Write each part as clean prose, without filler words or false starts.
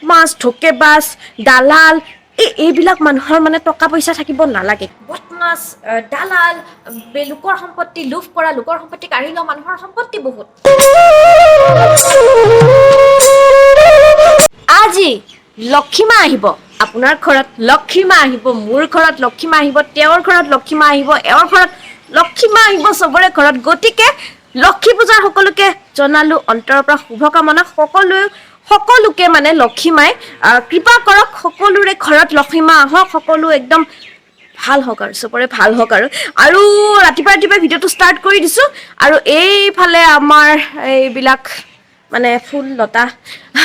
বদমাছ, ধোকেবাজ, দালাল, এইবিলাক মানুহৰ মানে টকা পইচা থাকিব নালাগে। বদমাছ, দালাল, লোকৰ সম্পত্তি লোভ কৰা, লোকৰ সম্পত্তি কাঢ়ি লোৱা মানুহৰ সম্পত্তি বহুত। আজি লক্ষীমা আহিব আপোনাৰ ঘৰত, লক্ষীমা আহিব মোৰ ঘৰত, লক্ষীমা আহিব তেওঁৰ ঘৰত, লক্ষীমা আহিব এওঁৰ ঘৰত, লক্ষীমা আহিব চবৰে ঘৰত। গতিকে লক্ষী পূজাৰ সকলোকে জনালো অন্তৰৰ পৰা শুভকামনা। সকলোকে মানে লক্ষীমাই কৃপা কৰক, সকলোৰে ঘৰত লক্ষীমা আহক, সকলো একদম ভাল হওক আৰু চবৰে ভাল হওক। আৰু আৰু ৰাতিপুৱা ৰাতিপুৱা ভিডিঅ'টো ষ্টাৰ্ট কৰি দিছোঁ। আৰু এইফালে আমাৰ এইবিলাক মানে ফুল লতা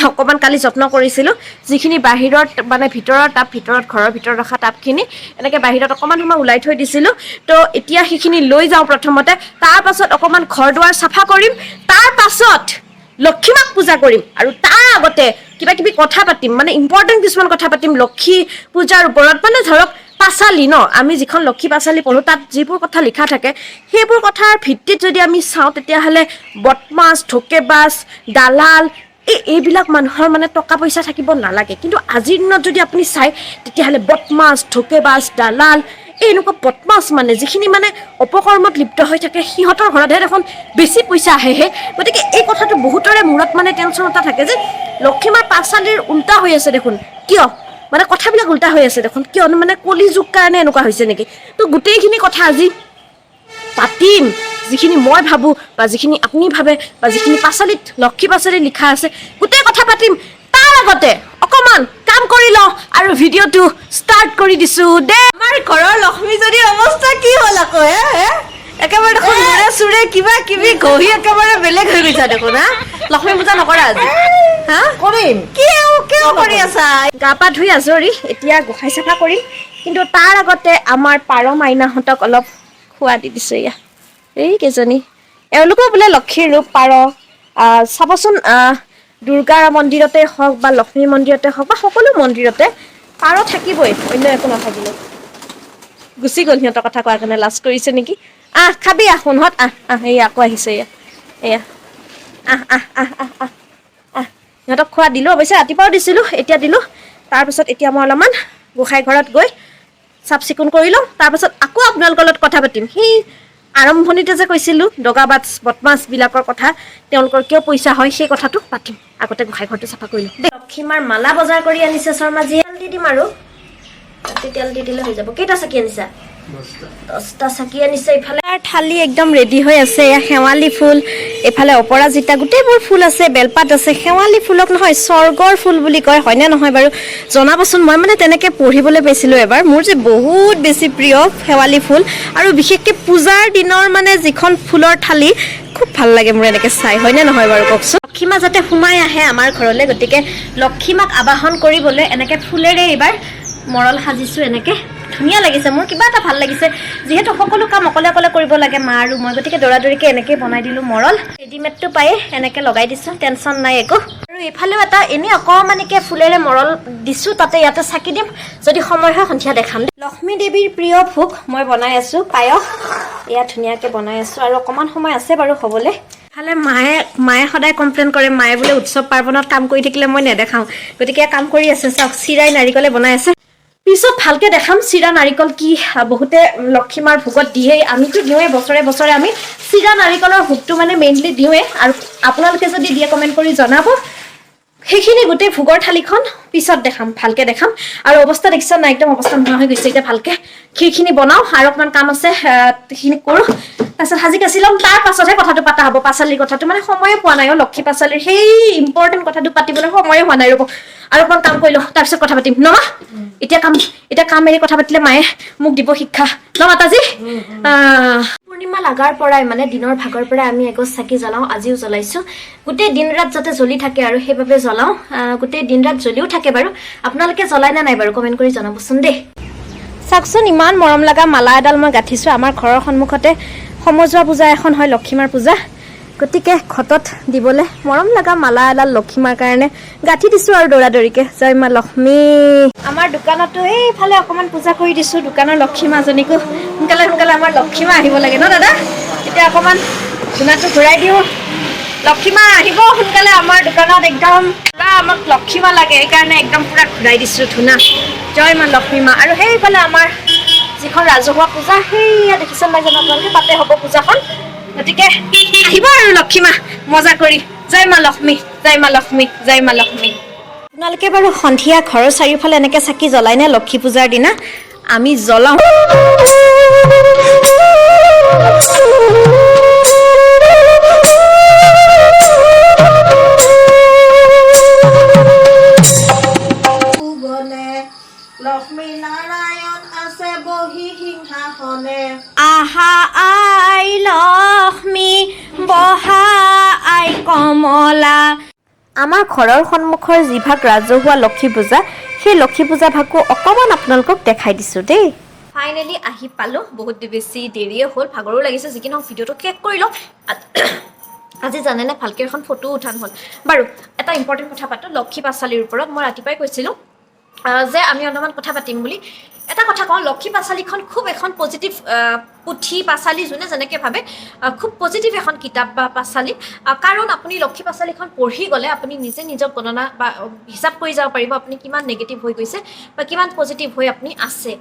অকণমান কালি যত্ন কৰিছিলোঁ, যিখিনি বাহিৰত মানে ভিতৰৰ টাব, ভিতৰত ঘৰৰ ভিতৰত ৰখা টাবখিনি এনেকৈ বাহিৰত অকণমান সময় ওলাই থৈ দিছিলোঁ। তো এতিয়া সেইখিনি লৈ যাওঁ প্ৰথমতে, তাৰপাছত অকণমান ঘৰ দুৱাৰ চাফা কৰিম, তাৰপাছত লক্ষীমাক পূজা কৰিম। আৰু তাৰ আগতে কিবা কিবি কথা পাতিম, মানে ইম্পৰ্টেণ্ট কিছুমান কথা পাতিম লক্ষী পূজাৰ ওপৰত। মানে ধৰক পাঁচালী ন, আমি যিখন লক্ষী পাঁচালী পঢ়োঁ তাত যিবোৰ কথা লিখা থাকে সেইবোৰ কথাৰ ভিত্তিত যদি আমি চাওঁ তেতিয়াহ'লে বদমাছ, ধোকেবাজ, দালাল, এইবিলাক মানুহৰ মানে টকা পইচা থাকিব নালাগে। কিন্তু আজিৰ দিনত যদি আপুনি চায় তেতিয়াহ'লে বদমাছ, ধোকেবাজ, দালাল, এই এনেকুৱা বদমাছ মানে যিখিনি মানে অপকৰ্মত লিপ্ত হৈ থাকে সিহঁতৰ ঘৰতহে দেখোন বেছি পইচা আহেহে। গতিকে এই কথাটো বহুতৰে মূৰত মানে টেনশ্যন এটা থাকে যে লক্ষীমাৰ পাঁচালীৰ উল্টা হৈ আছে দেখোন, কিয় মানে কথাবিলাক উল্টা হৈ আছে দেখোন, কিয় মানে কলি যুগ কাৰণে এনেকুৱা হৈছে নেকি? তো গোটেইখিনি কথা আজি পাতিম, যিখিনি মই ভাবোঁ বা যিখিনি আপুনি ভাবে বা যিখিনি পাঁচালীত লক্ষী পাঁচালী লিখা আছে গোটেই কথা পাতিম। তাৰ আগতে অকণমান কাম কৰি লওঁ আৰু ভিডিঅ'টো ষ্টাৰ্ট কৰি দিছোঁ দেই। আমাৰ ঘৰৰ লক্ষ্মীজনীৰ অৱস্থা কি হ'ল আকৌ? হে হে, একেবাৰে দেখোন মূৰে চুৰে কিবা কিবি ঘঁহি একেবাৰে বেলেগ হৈ গৈছা দেখোন। হা, লক্ষ্মী পূজা নকৰা আজি? হা, কৰিম। কিয় কিয় কৰি আছা? গা পা ধুই আজৰি, এতিয়া গোসাঁই চাফা কৰিম। কিন্তু তাৰ আগতে আমাৰ পাৰ মাইনাহঁতক অলপ খোৱা দি দিছোঁ। এয়া এই কেইজনী, এওঁলোকো বোলে লক্ষীৰ ৰূপ পাৰ। চাবচোন, দুৰ্গা মন্দিৰতে হওক বা লক্ষ্মী মন্দিৰতে হওক বা সকলো মন্দিৰতে পাৰ থাকিবই, অন্য একো নাথাকিলেও। গুচি গ'ল সিহঁতৰ কথা কোৱাৰ কাৰণে, লাজ কৰিছে নেকি? আহ খাবি, আহ সোণহঁত, আহ আহ, এই আকৌ আহিছে, এয়া এয়া, আহ আহ আহ আহ আহ আহ। সিহঁতক খোৱা দিলোঁ, অৱশ্যে ৰাতিপুৱাও দিছিলোঁ, এতিয়া দিলোঁ। তাৰপিছত এতিয়া মই অলপমান গোসাঁই ঘৰত গৈ চাফ চিকুণ কৰি লওঁ, তাৰপাছত আকৌ আপোনালোকৰ লগত কথা পাতিম। সেই আৰম্ভণিতে যে কৈছিলোঁ দগাবাজ বদমাছবিলাকৰ কথা, তেওঁলোকৰ কিয় পইচা হয় সেই কথাটো পাতিম। আগতে গোসাঁই ঘৰটো চাফা কৰি লওঁ দেই। লক্ষীমাৰ মালা বজাৰ কৰি আনিছে শৰ্মাজীয়ে, তেল দি দিম আৰু তাতে তেল দি দিলে হৈ যাব। কেইটা চাকি আনিছা? 10টা চাকি আনিছে। ইফালে থালি একদম ৰেডি হৈ আছে। এয়া শেৱালি ফুল, এইফালে অপৰাজিতা, গোটেইবোৰ ফুল আছে, বেলপাত আছে। শেৱালি ফুলক নহয় স্বৰ্গৰ ফুল বুলি কয়, হয়নে নহয় বাৰু জনাবচোন। মই মানে তেনেকে পঢ়িবলৈ পাইছিলোঁ এবাৰ। মোৰ যে বহুত বেছি প্ৰিয় শেৱালি ফুল, আৰু বিশেষকৈ পূজাৰ দিনৰ মানে যিখন ফুলৰ থালি খুব ভাল লাগে মোৰ এনেকে চাই, হয়নে নহয় বাৰু কওকচোন। লক্ষীমা যাতে সোমাই আহে আমাৰ ঘৰলৈ, গতিকে লক্ষীমাক আবাহন কৰিবলৈ এনেকে ফুলেৰে এইবাৰ মৰল সাজিছোঁ। এনেকে ধুনীয়া লাগিছে, মোৰ কিবা এটা ভাল লাগিছে। যিহেতু সকলো কাম অকলে অকলে কৰিব লাগে মা আৰু মই, গতিকে দৌৰা দৌৰিকৈ এনেকৈ বনাই দিলোঁ মৰল। ৰেডিমেডটো পায়ে এনেকৈ লগাই দিছোঁ, টেনশ্যন নাই একো। আৰু এইফালেও এটা এনেই অকণমানিকৈ ফুলেৰে মৰল দিছোঁ, তাতে ইয়াতে চাকি দিম। যদি সময় হয় সন্ধিয়া দেখাম। লক্ষ্মী দেৱীৰ প্ৰিয় ভোগ মই বনাই আছোঁ, পায়স। এয়া ধুনীয়াকৈ বনাই আছোঁ আৰু অকণমান সময় আছে বাৰু হ'বলৈ। ইফালে মায়ে মায়ে সদায় কমপ্লেইন কৰে, মায়ে বোলে উৎসৱ পাৰ্বণত কাম কৰি থাকিলে মই নেদেখাওঁ। গতিকে কাম কৰি আছে, চাওক, চিৰাই নাৰিকলে বনাই আছে। পিছত ভালকে দেখাম চিৰা নাৰিকল কি। বহুতে লক্ষীমাৰ ভোগত দিয়েই, আমিতো দিওঁৱেই বছৰে বছৰে। আমি চিৰা নাৰিকলৰ ভোগটো মানে মেইনলি দিওঁৱেই। আৰু আপোনালোকে যদি দিয়ে কমেণ্ট কৰি জনাব। সেইখিনি গোটেই ভোগৰ থালিখন পিছত দেখাম, ভালকে দেখাম। আৰু অৱস্থা দেখিছা নাই, একদম অৱস্থা নোহোৱা হৈ গৈছে। এতিয়া ভালকে ক্ষীৰখিনি বনাওঁ আৰু অকণমান কাম আছে, সেইখিনি কৰোঁ, তাৰপিছত সাজি কাচি ল'ম, তাৰ পাছতহে কথাটো পাতা হ'ব। পাঁচালিৰ কথাটো মানে সময়ে পোৱা নাই অ', লক্ষী পাঁচালিৰ সেই ইম্পৰ্টেণ্ট কথাটো পাতিবলৈ সময়ে হোৱা নাই। ৰ'ব, আৰু অকণমান কাম কৰি লওঁ, তাৰপিছত কথা পাতিম ন মা? এতিয়া কাম এৰি কথা পাতিলে মায়ে মোক দিব শিক্ষা ন মাতাজী? পূৰ্ণিমা লগাৰ পৰাই মানে দিনৰ ভাগৰ পৰাই আমি এগছ চাকি জ্বলাওঁ, আজিও জ্বলাইছো। গোটেই দিন ৰাত যাতে জ্বলি থাকে আৰু সেইবাবে জ্বলাওঁ। গোটেই দিন ৰাত জ্বলিও থাকে বাৰু। আপোনালোকে জ্বলাই নে নাই বাৰু কমেণ্ট কৰি জনাবচোন দেই। চাওকচোন, ইমান মৰম লগা মালা এডাল মই গাঁঠিছোঁ। আমাৰ ঘৰৰ সন্মুখতে সমজুৱা পূজা এখন হয়, লক্ষীমাৰ পূজা। গতিকে ঘটত দিবলৈ মৰম লগা মালা এডাল লক্ষীমাৰ কাৰণে গাঁঠি দিছোঁ আৰু দৌৰা দৌৰিকে। জয় মা লক্ষ্মী। আমাৰ দোকানতো এইফালে অকণমান পূজা কৰি দিছোঁ, দোকানৰ লক্ষী মাজনীকো। সোনকালে সোনকালে আমাৰ লক্ষীমা আহিব লাগে ন দাদা? এতিয়া অকণমান ধূনাটো ঘূৰাই দিওঁ। লক্ষীমা আহিব সোনকালে আমাৰ দোকানত, একদম পুৰা আমাক লক্ষীমা লাগে, সেইকাৰণে একদম পুৰা ঘূৰাই দিছোঁ ধূনা। জয় মা লক্ষ্মী মা। আৰু সেইফালে আমাৰ যিখন ৰাজহুৱা পূজা, সেইয়া দেখিছে নাই জানো আপোনালোকে, তাতে হ'ব পূজাখন। গতিকে আহিব আৰু লক্ষীমা মজা কৰি। জয় মা লক্ষ্মী, জয় মা লক্ষ্মী, জয় মা লক্ষ্মী। আপোনালোকে বাৰু সন্ধিয়া ঘৰৰ চাৰিওফালে এনেকৈ চাকি জ্বলাইনে লক্ষী পূজাৰ দিনা? আমি জ্বলাওঁ। গণে লক্ষ্মী নাৰায়ণ আছে বহি সিংহাসনে। আহা আই লক্ষ্মী, বহা আই কমলা। আমাৰ ঘৰৰ সন্মুখৰ যিভাগ ৰাজহুৱা লক্ষী পূজা, সেই লক্ষী পূজা ভাগো অকণমান আপোনালোকক দেখাই দিছোঁ দেই। ফাইনেলি আহি পালোঁ, বহুত বেছি দেৰিয়ে হ'ল, ভাগৰো লাগিছে। যি কি নহওক, ভিডিঅ'টো শেষ কৰি লওঁ। আজি জানেনে, ভালকৈ এখন ফটো উঠা নহ'ল। বাৰু, এটা ইম্পৰ্টেণ্ট কথা পাতোঁ লক্ষী পাঁচালীৰ ওপৰত। মই ৰাতিপুৱাই কৈছিলোঁ যে আমি অলপমান কথা পাতিম বুলি। এটা কথা কওঁ, লক্ষী পাঁচালীখন খুব এখন পজিটিভ পুথি, পাঁচালী, যোনে যেনেকৈ ভাবে, খুব পজিটিভ এখন কিতাপ বা পাঁচালী। কাৰণ আপুনি লক্ষী পাঁচালীখন পঢ়ি গ'লে আপুনি নিজে নিজক গণনা বা হিচাপ কৰি যাব পাৰিব, আপুনি কিমান নিগেটিভ হৈ গৈছে বা কিমান পজিটিভ হৈ আপুনি আছে।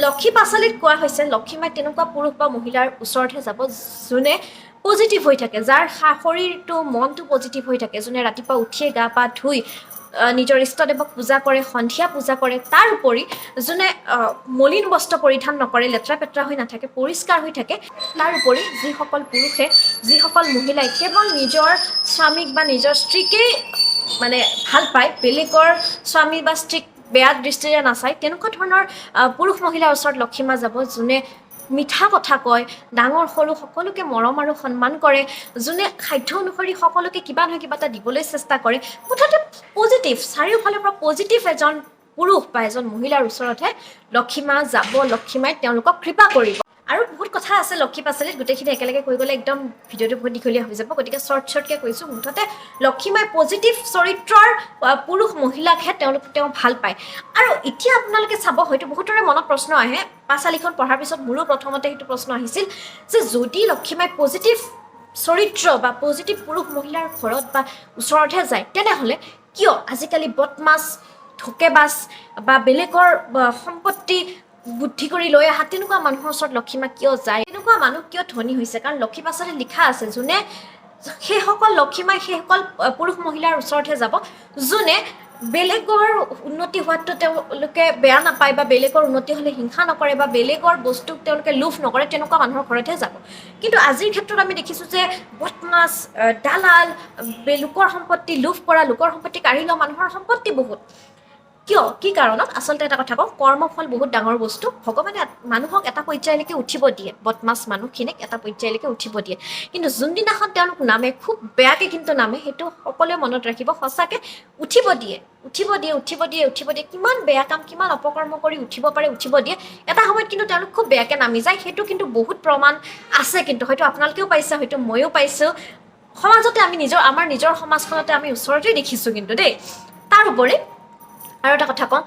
লক্ষী পাঁচালীত কোৱা হৈছে, লক্ষী মাই তেনেকুৱা পুৰুষ বা মহিলাৰ ওচৰতহে যাব যোনে পজিটিভ হৈ থাকে, যাৰ শৰীৰটো, মনটো পজিটিভ হৈ থাকে, যোনে ৰাতিপুৱা উঠিয়ে গা পা ধুই নিজৰ ইষ্টদেৱক পূজা কৰে, সন্ধিয়া পূজা কৰে, তাৰ উপৰি যোনে মলিন বস্ত্ৰ পৰিধান নকৰে, লেতেৰা পেতেৰা হৈ নাথাকে, পৰিষ্কাৰ হৈ থাকে। তাৰ উপৰি যিসকল পুৰুষে, যিসকল মহিলাই কেৱল নিজৰ স্বামীক বা নিজৰ স্ত্ৰীকেই মানে ভাল পায়, বেলেগৰ স্বামী বা স্ত্ৰীক বেয়া দৃষ্টিৰে নাচায়, তেনেকুৱা ধৰণৰ পুৰুষ মহিলাৰ ওচৰত লক্ষীমা যাব। যোনে মিঠা কথা কয়, ডাঙৰ সৰু সকলোকে মৰম আৰু সন্মান কৰে, যোনে সাধ্য অনুসৰি সকলোকে কিবা নহয় কিবা এটা দিবলৈ চেষ্টা কৰে, মুঠতে পজিটিভ, চাৰিওফালৰ পৰা পজিটিভ এজন পুৰুষ বা এজন মহিলাৰ ওচৰতহে লক্ষীমা যাব, লক্ষীমাই তেওঁলোকক কৃপা কৰিব। আৰু বহুত কথা আছে লক্ষী পাঁচালীত, গোটেইখিনি একেলগে কৈ গ'লে একদম ভিডিঅ'টো বহুত দীঘলীয়া হৈ যাব, গতিকে শ্বৰ্ট শ্বৰ্টকৈ কৈছোঁ। মুঠতে লক্ষীমাই পজিটিভ চৰিত্ৰৰ পুৰুষ মহিলাকহে তেওঁ ভাল পায়। আৰু এতিয়া আপোনালোকে চাব, হয়তো বহুতৰে মনত প্ৰশ্ন আহে, পাঁচালীখন পঢ়াৰ পিছত মোৰো প্ৰথমতে সেইটো প্ৰশ্ন আহিছিল যে যদি লক্ষীমাই পজিটিভ চৰিত্ৰ বা পজিটিভ পুৰুষ মহিলাৰ ঘৰত বা ওচৰতহে যায়, তেনেহ'লে কিয় আজিকালি বদমাছ, ঢকেবাজ বা বেলেগৰ সম্পত্তি বুদ্ধি কৰি লৈ অহা তেনেকুৱা মানুহৰ ওচৰত লক্ষীমা কিয় যায়? তেনেকুৱা মানুহ কিয় ধনী হৈছে? কাৰণ লক্ষী পাঁচালীত লিখা আছে, যোনে সেইসকল লক্ষীমাই সেইসকল পুৰুষ মহিলাৰ ওচৰতহে যাব যোনে বেলেগৰ উন্নতি হোৱাটো তেওঁলোকে বেয়া নাপায় বা বেলেগৰ উন্নতি হ'লে হিংসা নকৰে বা বেলেগৰ বস্তুক তেওঁলোকে লোভ নকৰে, তেনেকুৱা মানুহৰ ঘৰতহে যাব। কিন্তু আজিৰ ক্ষেত্ৰত আমি দেখিছোঁ যে বদমাছ, দালাল, লোকৰ সম্পত্তি লোভ কৰা, লোকৰ সম্পত্তি কাঢ়ি লোৱা মানুহৰ সম্পত্তি বহুত। কিয়, কি কাৰণত? আচলতে এটা কথা কওঁ, কৰ্মফল বহুত ডাঙৰ বস্তু। ভগৱানে মানুহক এটা পৰ্যায়লৈকে উঠিব দিয়ে, বদমাছ মানুহখিনিক এটা পৰ্যায়লৈকে উঠিব দিয়ে, কিন্তু যোনদিনাখন তেওঁলোক নামে, খুব বেয়াকৈ কিন্তু নামে। সেইটো সকলোৱে মনত ৰাখিব। সঁচাকৈ উঠিব দিয়ে, উঠিব দিয়ে, উঠিব দিয়ে, উঠিব দিয়ে, কিমান বেয়া কাম, কিমান অপকৰ্ম কৰি উঠিব পাৰে, উঠিব দিয়ে, এটা সময়ত কিন্তু তেওঁলোক খুব বেয়াকৈ নামি যায়। সেইটো কিন্তু বহুত প্ৰমাণ আছে, কিন্তু হয়তো আপোনালোকেও পাইছে, হয়তো ময়ো পাইছোঁ। সমাজতে আমি নিজৰ, আমাৰ নিজৰ সমাজখনতে আমি ওচৰতে দেখিছোঁ কিন্তু দেই। তাৰ উপৰি আৰু এটা কথা কওঁ,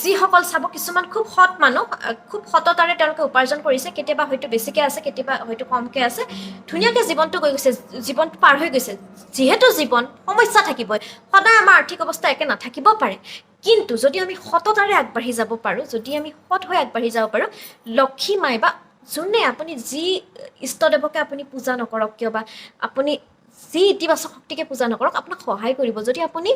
যিসকল চাব কিছুমান খুব সৎ মানুহ, খুব সততাৰে তেওঁলোকে উপাৰ্জন কৰিছে, কেতিয়াবা হয়তো বেছিকৈ আছে, কেতিয়াবা হয়তো কমকৈ আছে, ধুনীয়াকৈ জীৱনটো গৈ গৈছে, জীৱনটো পাৰ হৈ গৈছে। যিহেতু জীৱন সমস্যা থাকিবই, সদায় আমাৰ আৰ্থিক অৱস্থা একে নাথাকিব পাৰে, কিন্তু যদি আমি সততাৰে আগবাঢ়ি যাব পাৰোঁ, যদি আমি সৎ হৈ আগবাঢ়ি যাব পাৰোঁ, লক্ষী মাই বা যোনে আপুনি যি ইষ্টদেৱকে আপুনি পূজা নকৰক কিয় বা আপুনি যি ইতিবাচক শক্তিকে পূজা নকৰক, আপোনাক সহায় কৰিব। যদি আপুনি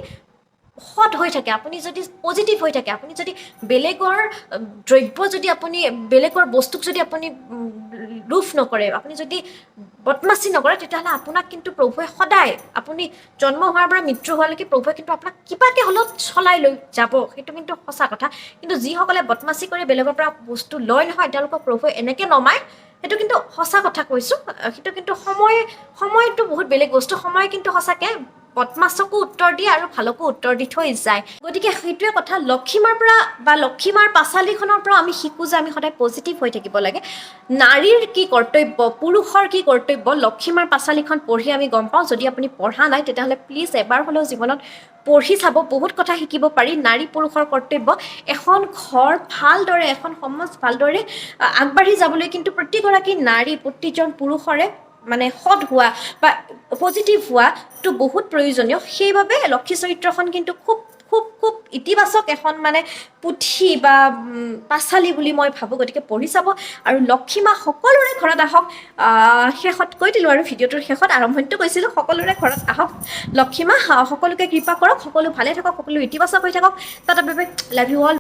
সৎ হৈ থাকে, আপুনি যদি পজিটিভ হৈ থাকে, আপুনি যদি বেলেগৰ দ্ৰব্য, যদি আপুনি বেলেগৰ বস্তুক যদি আপুনি লোভ নকৰে, আপুনি যদি বদমাচি নকৰে, তেতিয়াহ'লে আপোনাক কিন্তু প্ৰভুৱে সদায়, আপুনি জন্ম হোৱাৰ পৰা মৃত্যু হোৱালৈকে প্ৰভুৱে কিন্তু আপোনাক কিবাকৈ হ'লেও চলাই লৈ যাব, সেইটো কিন্তু সঁচা কথা। কিন্তু যিসকলে বদমাচি কৰি বেলেগৰ পৰা বস্তু লয় নহয়, তেওঁলোকক প্ৰভুৱে এনেকৈ নমায়, সেইটো কিন্তু সঁচা কথা কৈছোঁ। সেইটো কিন্তু সময়টো বহুত বেলেগ বস্তু। সময় কিন্তু সঁচাকৈ বদমাছকো উত্তৰ দিয়ে আৰু ভালকো উত্তৰ দি থৈ যায়। গতিকে সেইটোৱে কথা, লক্ষীমাৰ পৰা বা লক্ষীমাৰ পাঁচালীখনৰ পৰা আমি শিকোঁ যে আমি সদায় পজিটিভ হৈ থাকিব লাগে। নাৰীৰ কি কৰ্তব্য, পুৰুষৰ কি কৰ্তব্য, লক্ষীমাৰ পাঁচালীখন পঢ়ি আমি গম পাওঁ। যদি আপুনি পঢ়া নাই, তেতিয়াহ'লে প্লিজ এবাৰ হ'লেও জীৱনত পঢ়ি চাব, বহুত কথা শিকিব পাৰি। নাৰী পুৰুষৰ কৰ্তব্য, এখন ঘৰ ভালদৰে, এখন সমাজ ভালদৰে আগবাঢ়ি যাবলৈ কিন্তু প্ৰতিগৰাকী নাৰী, প্ৰতিজন পুৰুষৰে মানে সৎ হোৱা বা পজিটিভ হোৱাটো বহুত প্ৰয়োজনীয়। সেইবাবে লক্ষী চৰিত্ৰখন কিন্তু খুব খুব খুব ইতিবাচক এখন মানে পুথি বা পাঁচালি বুলি মই ভাবোঁ। গতিকে পঢ়ি চাব আৰু লক্ষী মা সকলোৰে ঘৰত আহক। শেষত কৈ দিলোঁ আৰু ভিডিঅ'টোৰ শেষত, আৰম্ভণিতো কৈছিলোঁ, সকলোৰে ঘৰত আহক লক্ষী মা, সকলোকে কৃপা কৰক, সকলো ভালে থাকক, সকলো ইতিবাচক হৈ থাকক। Tata, bye bye, love you all.